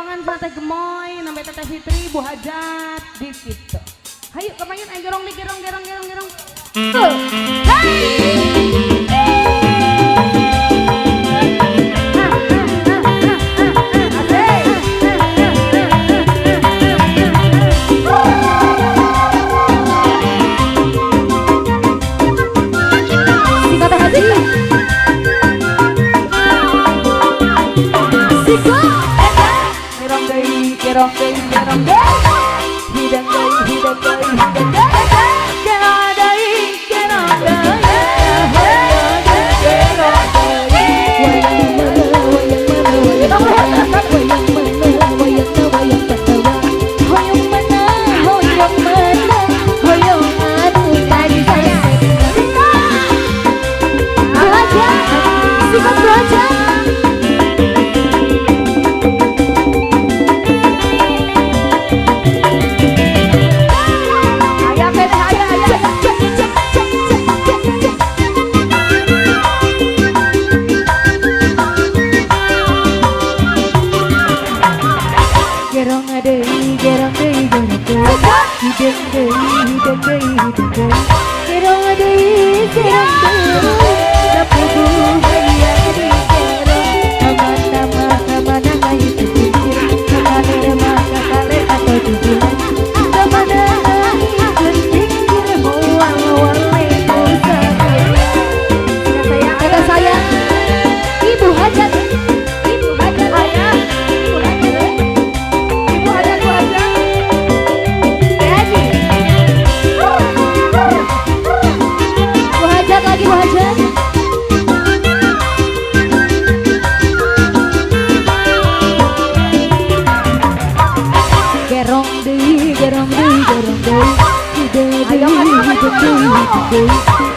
Tetepongan sama Teh Gemoy, namanya Teteh Fitri, Bu Hajat, di situ. Hayu kemarin ayo gerong nih, gerong, gerong, gerong, gerong. Tuh. Hey! Gerong deui, gerong deui, gerong deui. Hidang deui, hidang deui, hidang deui. Gerong deui, gerong deui. Gerong deui. Wayang mana, wayang mana, wayang mana, wayang mana, wayang mana, wayang petawa. Hoyong mana, hoyong mana, hoyong anu karisasep. Bu Hajat, sikat Bu Hajat. Aya keneh, aya, aya. Gerong deui, gerong deui, gerong deui. Hideng deui, hideng deui, hideng deui. Gerong deui, gerong deui. Napuguh hayang di gerong. Nama-nama, nama-nama itu pinggir. Kakaler mah kakaler atau jujuran. Kamana ngikeun pinggir moal wale ku sakit. Kata saya, Ibu Hajat, Ibu Hajat, Aya. Ibu Hajat. Ibu Hajat, Bu Hajat. Haji. Bu Hajat lagi, Bu Hajat. Gerong deui, gerong deui, gerong deui. Hideng deui, hideng deui, hideng deui.